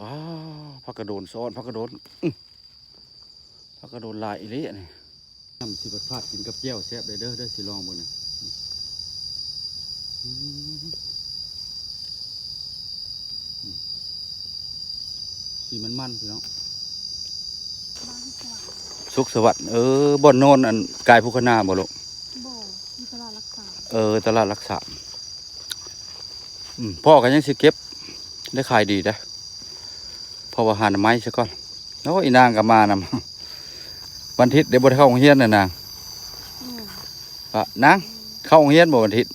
ວ້າວ ຜັກກະໂດນຊ້ອນ ຜັກກະໂດນ ອື ຜັກກະໂດນຫຼາຍອີ່ຫຼີອັນນີ້. ນ້ຳຊິຜັດໆ ກິນກັບແຈ່ວແຊບເດີ້ ເດີ້ ຊິລອງເບິ່ງນີ້. ອືມ ອືມ ສີມັນໆ ພີ່ນ້ອງ. ສຸກສະຫວັດ ເອີ ບ່ອນນອນອັນກາຍພູຄະນາບໍ່ລູກ? ບໍ່ ຢູ່ຕະຫຼາດຫຼັກສາມ. ເອີ ຕະຫຼາດຫຼັກສາມ. ອືມ ພໍ່ກໍຍັງຊິເກັບ ໄດ້ຂາຍດີເດ້. ເພາະວ່າຫາໜໍ່ໄມ້ຊະກ່ອນ. ໂອ້ຍ ນາງກໍມານຳ. ວັນທິດໄດ້ບໍ່ໄດ້ເຂົ້າໂຮງຮຽນນະນາງ? ອືມ ປະ ນາງ ເຂົ້າໂຮງຮຽນບໍ່ວັນທິດ?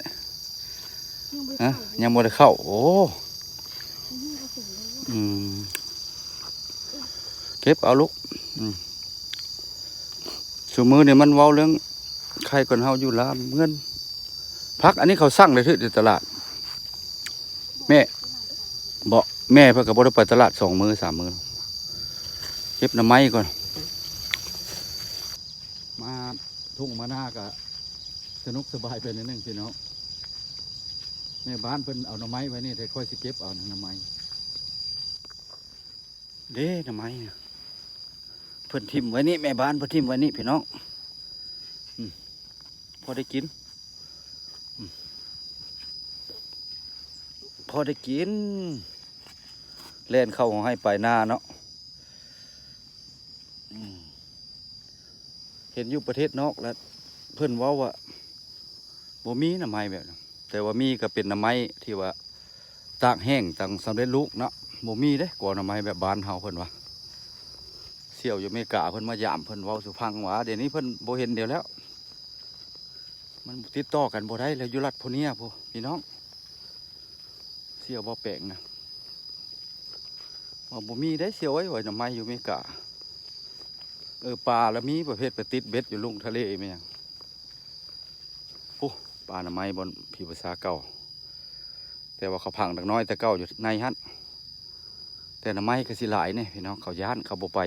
ຍັງບໍ່ໄດ້ ຮະ ເຂົ້າ ຍັງບໍ່ໄດ້ເຂົ້າ. ໂອ້ ອືມ ເກັບເອົາລູກ. ອືມ ຊຸມື້ນີ້ມັນເວົ້າເລື່ອງໄຄກ່ອນເຮົາຢູ່ລາວເງິນ ຜັກອັນນີ້ເຂົາສັ່ງໄດ້ຖືກຢູ່ຕະຫຼາດ. ແມ່ ບໍ່ ແມ່ເພິ່ນກໍບໍ່ໄດ້ໄປຕະຫຼາດສອງມື້ສາມມື້. ເກັບໜໍ່ໄມ້ກ່ອນ ມາ ທົ່ງມານາກະສະໜຸກສະບາຍໄປໜ້ອຍໜຶ່ງພີ່ນ້ອງ. ແມ່ບ້ານເພິ່ນເອົາໜໍ່ໄມ້ໄວ້ນີ້ ແຕ່ຂ້ອຍຊິເກັບເອົາໜໍ່ໄມ້. ເດ້ ໜໍ່ໄມ້ ເພິ່ນຖິ້ມໄວ້ນີ້ ແມ່ບ້ານເພິ່ນຖິ້ມໄວ້ນີ້ພີ່ນ້ອງ. ອືມ ພໍໄດ້ກິນ ອືມ ພໍໄດ້ກິນ ແລ່ນເຂົ້າໄຮ່ໄປນາເນາະ. ອືມ ເຫັນຢູ່ປະເທດນອກແລ້ວ ເພິ່ນເວົ້າວ່າບໍ່ມີໜໍ່ໄມ້ແບບນັ້ນ ແຕ່ວ່າມີກໍເປັນໜໍ່ໄມ້ທີ່ວ່າຕາກແຫ້ງ ຕັງສຳເລັດຮູບເນາະ. ບໍ່ມີເດ້ ກວ່າໜໍ່ໄມ້ແບບບ້ານເຮົາ ເພິ່ນວ່າ. ສ່ຽວຢູ່ເມກາເພິ່ນມາຢາມ ເພິ່ນເວົ້າສູ່ຟັງວ່າ ດຽວນີ້ເພິ່ນບໍ່ເຫັນແລ້ວ ມັນຕິດຕໍ່ກັນບໍ່ໄດ້ແລ້ວ ຢູ່ລັດໂພເນຍພຸ້ນພີ່ນ້ອງ. ສ່ຽວບໍ່ແປງນະ ວ່າບໍ່ມີໄດ້ສ່ຽວເອີຍ ວ່າໜໍ່ໄມ້ຢູ່ເມກາ. ເອີ ປາລະມີປະເພດໄປຕິດເບັດຢູ່ລຸ່ມທະເລແມ່ນຫຍັງ. ໂອ້ ປາໜໍ່ໄມ້ບ່ອນຜີພາສາເກົ່າ ແຕ່ວ່າເຂົາຝັງດັກນ້ອຍແຕ່ເກົ່າຢູ່ໃນຫັ້ນ. ແຕ່ໜໍ່ໄມ້ກໍຊິຫຼາຍແດ່ພີ່ນ້ອງ ເຂົາຢ້ານ ເຂົາບໍ່ໄປ.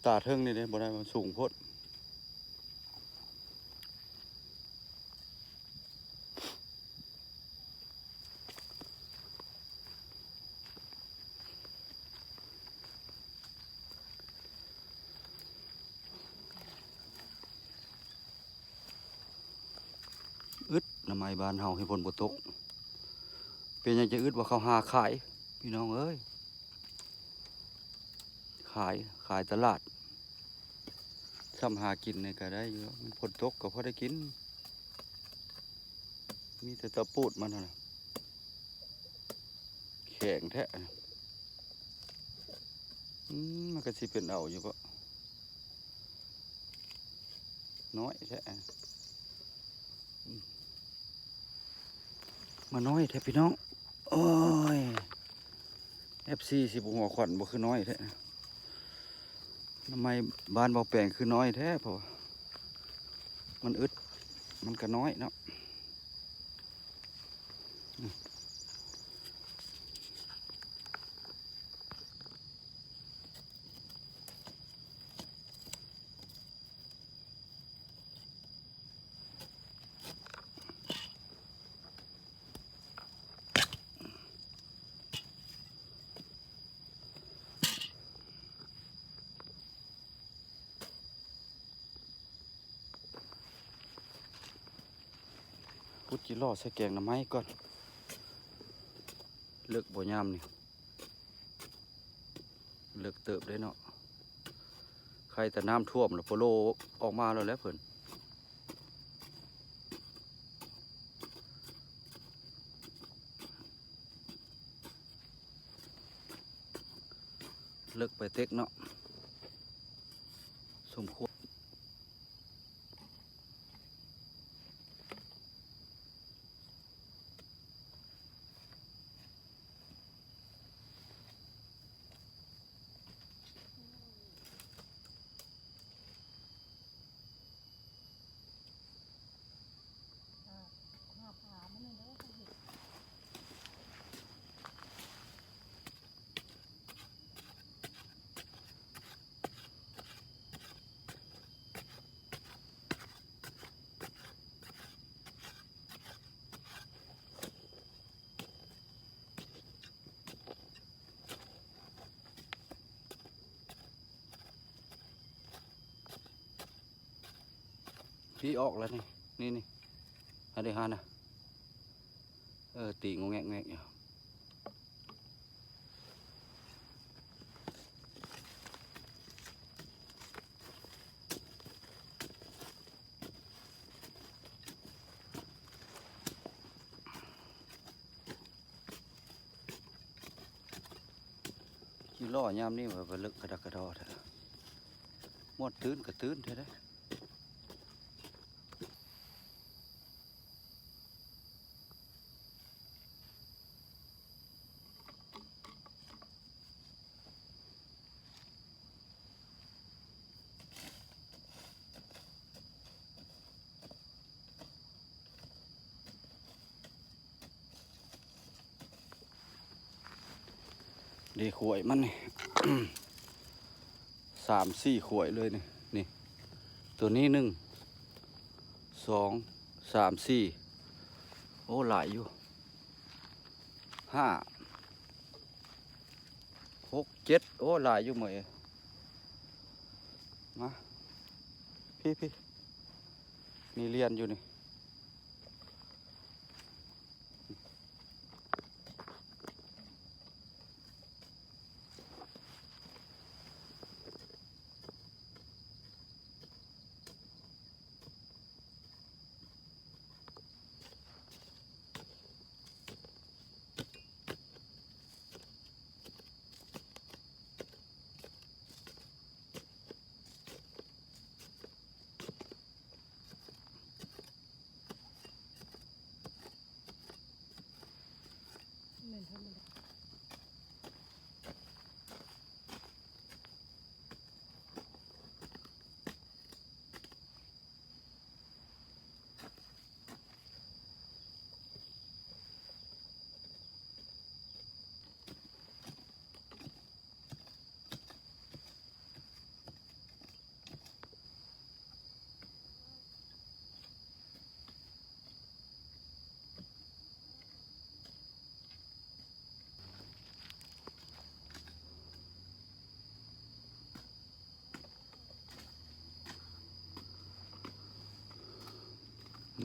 ຕາເທິງນີ້ເດ້ ບໍ່ໄດ້ ມັນສູງໂພດ. ອຶດ ໜໍ່ໄມ້ບ້ານເຮົາໃຫ້ຝົນບໍ່ຕົກ ເປັນຫຍັງຈະອຶດ ວ່າເຂົາຫາຂາຍ ພີ່ນ້ອງເອີຍ. ຂາຍ ຂາຍຕະຫຼາດ ຊ່ຳຫາກິນນີ້ກໍໄດ້ຢູ່ ມັນຝົນຕົກກໍພໍໄດ້ກິນ. ມີແຕ່ຕະປູດມັນຫັ້ນນະ ແຂງແທ້. ອືມ ມັນກໍຊິເປັນເອົາຢູ່ເບາະ ນ້ອຍແທ້. ອືມ ມານ້ອຍແທ້ພີ່ນ້ອງ ໂອ້ຍ ເອັຟຊີ ຊິບໍ່ຫົວຂວັນ ບໍ່ຄືນ້ອຍແທ້. ໜໍ່ໄມ້ບ້ານເບົາແປງຄືນ້ອຍແທ້ ເພາະວ່າມັນອຶດ ມັນກະນ້ອຍເນາະ. ຂຸດຈີ່ຫຼໍ່ໃສ່ແກງໜໍ່ໄມ້ກ່ອນ ເລິກບໍ່ຍາມນີ້? ເລິກເຕີບເດ້ເນາະ ໄຄແຕ່ນ້ຳຖ້ວມແລ້ວ ໂປໂລອອກມາແລ້ວແຫຼະເພິ່ນ. ເລິກໄປເຕັກເນາະ ສົມຄວນ. ພີ້ອອກແລ້ວນີ້ ນີ້ໆ ອັນນີ້ຫັ້ນນະ ເອີ ຕີງອກແງກໆຢູ່. ຂີ້ລໍ້ຍາມນີ້ວ່າໄປເລິກກະດັກກະດໍແທ້ ມ່ວນຕື່ນກະຕື່ນແທ້ເດ້. ເດ້ ຂ້ວຍມັນນີ້ ສາມສີ່ ຂ້ວຍເລີຍນີ້ ນີ້ ໂຕນີ້ ໜຶ່ງ ສອງ ສາມ ສີ່ ໂອ້ ຫຼາຍຢູ່ ຫ້າ ຫົກ ເຈັດ ໂອ້ ຫຼາຍຢູ່ເໝີຍ ມາ ພີ້ໆ ນີ້ລຽນຢູ່ນີ້.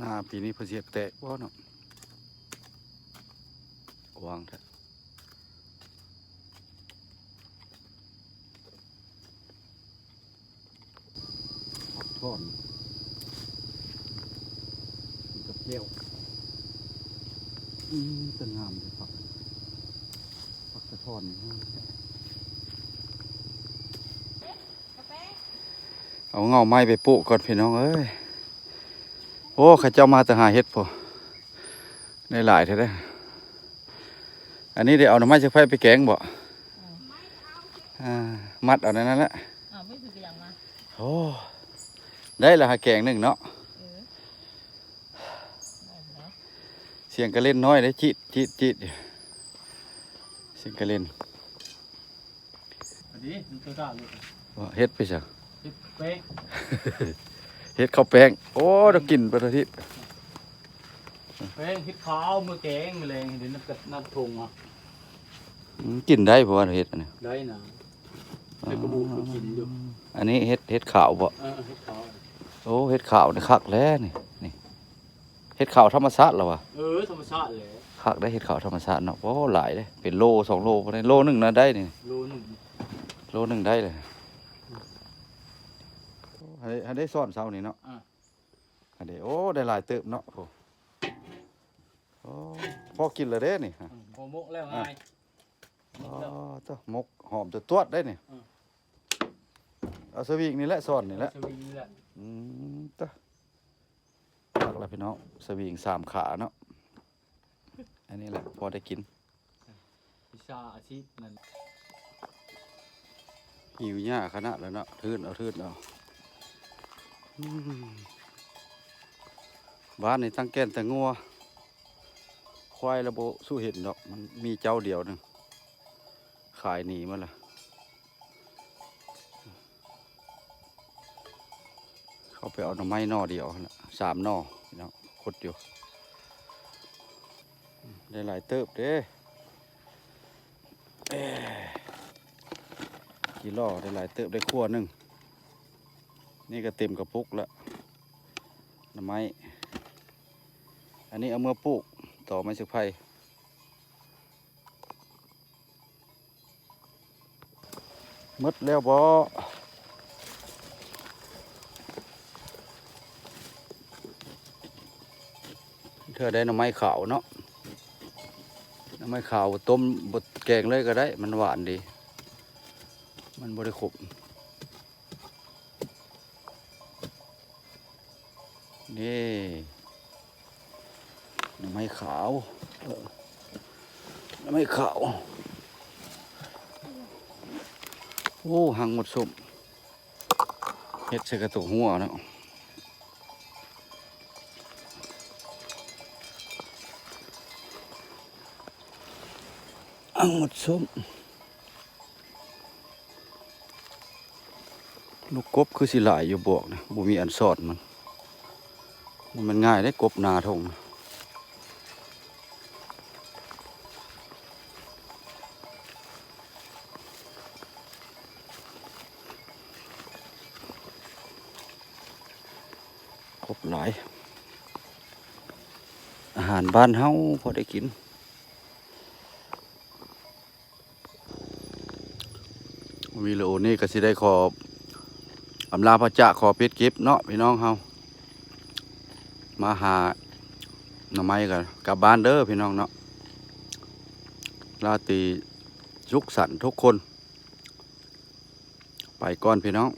ນາປີນີ້ເພິ່ນຊິເຮັດແຕກບໍ່ເນາະ ກວ້າງແທ້. ຜັກທອນ ກິນກັບແຈ່ວ ອືມ ຕາງາມເດ້ຜັກ ຜັກກະທອນນີ້ງາມແທ້. ເອົາເຫງົ້າໄມ້ໄປປູກກ່ອນພີ່ນ້ອງເອີຍ. ໂອ້ ເຂົາເຈົ້າມາແຕ່ຫາເຫັດພຸ້ນ ໄດ້ຫຼາຍແທ້ເດ້. ອັນນີ້ໄດ້ເອົາໜໍ່ໄມ້ຈັກໄຟໄປແກງບໍ່? ເອີ ອ່າ ມັດເອົາໃນນັ້ນແຫຼະ. ອ້າວ ບໍ່ຖືກກະຫຍັງມາ. ໂອ້ ໄດ້ລະຫາແກງໜຶ່ງເນາະ. ເອີ ໄດ້ແລ້ວ. ສຽງກະເລັນນ້ອຍເດ້ ຈີດ ຈີດ ຈີດ ສຽງກະເລັນ. ອັນນີ້ມັນຕົວດາວເລີຍ ເຮັດໄປຊະ ເຮັດແປ້ງ ເຮັດເຂົ້າແປ້ງ. ໂອ້ ດອກກິນປະທະທິດ ແປ້ງເຮັດຂາວ ມື້ແກງມື້ແລງ ເຮັດໃນນ້ຳ ນ້ຳຖົງອະ. ອືມ ກິນໄດ້ບໍ່ວ່າເຮັດອັນນີ້? ໄດ້ນະ ເຮັດກະບູດກໍກິນຢູ່. ອັນນີ້ເຮັດ ເຮັດຂາວບໍ່? ເອີ ເຮັດຂາວ. ໂອ້ ເຮັດຂາວນີ້ຄັກແຫຼະນີ້ ນີ້. ເຫັດຂາວທຳມະຊາດລະວະ. ເອີ ທຳມະຊາດແຫຼະ. ຄັກໄດ໋ ເຫັດຂາວທຳມະຊາດເນາະ. ໂອ້ ຫຼາຍເດ້ ເປັນໂລສອງໂລພຸ້ນເດ້. ໂລໜຶ່ງນະໄດ້ນີ້ ໂລໜຶ່ງ ໂລໜຶ່ງໄດ້ເລີຍ. ອືມ ໃຫ້ ໃຫ້ໄດ້ຊ້ອນເຊົ້ານີ້ເນາະ. ອ່າ ອັນນີ້ ໂອ້ ໄດ້ຫຼາຍເຕີບເນາະ. ໂອ້ ໂອ້ ພໍກິນລະເດ້ນີ້. ອືມ ພໍໝົກແລ້ວ ອ່າ ງ່າຍ. ອໍ ໝົກແລ້ວ ໂອ້ ໝົກຫອມຈະຕວດໄດ້ນີ້. ອືມ ເອົາສະວິງນີ້ແຫຼະ ຊ້ອນນີ້ແຫຼະ ສະວິງນີ້ແຫຼະ. ອືມ ຕະ ຄັກລະພີ່ນ້ອງ ສະວິງສາມຂາເນາະ. ອັນນີ້ແຫຼະພໍໄດ້ກິນ ວິຊາອາຊີບນັ້ນ. ຫິວຫຍ້າຂະໜາດແລ້ວເນາະ ທືດເອົາ ທືດເອົາ. ອືມ ບ້ານນີ້ຕັ້ງແກ່ນຕັ້ງງົວ ຄວາຍລະບໍ່ສູ້ເຫັນດອກ ມັນມີເຈົ້າດຽວໜຶ່ງ ຂາຍໜີໝົດລະ. ເຂົ້າໄປເອົາໜໍ່ໄມ້ໜໍ່ດຽວຫັ້ນລະ ສາມໜໍ່ພີ່ນ້ອງ ຂຸດຢູ່. ໄດ້ຫຼາຍເຕີບເດ້ ເອີ ກິໂລໄດ້ຫຼາຍເຕີບ ໄດ້ຂົ້ວໜຶ່ງ. ນີ້ກໍເຕັມກະປຸກລະ. ໜໍ່ໄມ້ ອັນນີ້ເອົາເມືອປູກ ຕໍໄມ້ເຊືອກໄຜ່. ໝົດແລ້ວບໍ? ເທື່ອໄດ້ໜໍ່ໄມ້ຂາວເນາະ, ໜໍ່ໄມ້ຂາວຕົ້ມ ບໍ່ແກງເລີຍກໍໄດ້ ມັນຫວານດີ ມັນບໍ່ໄດ້ຂົມ. ນີ້ ໜໍ່ໄມ້ຂາວ ເອີ ໜໍ່ໄມ້ຂາວ. ໂອ້ ຮັງໝົດສົ້ມ ເຮັດໃສ່ກະໂຕຫົວເນາະ ຮັງໝົດສົ້ມ. ລູກກົບຄືຊິຫຼາຍຢູ່ບວກນະ ບໍ່ມີອັນສອດມັນ ບໍ່ແມ່ນງ່າຍເດ້ ກົບນາທົ່ງ ກົບຫຼາຍ ອາຫານບ້ານເຮົາພໍໄດ້ກິນ. ວິດີໂອນີ້ກໍຊິໄດ້ຂໍອຳລາພາຈາກ ຂໍປິດຄລິບເນາະພີ່ນ້ອງເຮົາ ມາຫາໜໍ່ໄມ້ກັນ ກັບບ້ານເດີພີ່ນ້ອງເນາະ. ລາຕີສຸກສັນທຸກຄົນ ໄປກ່ອນພີ່ນ້ອງ.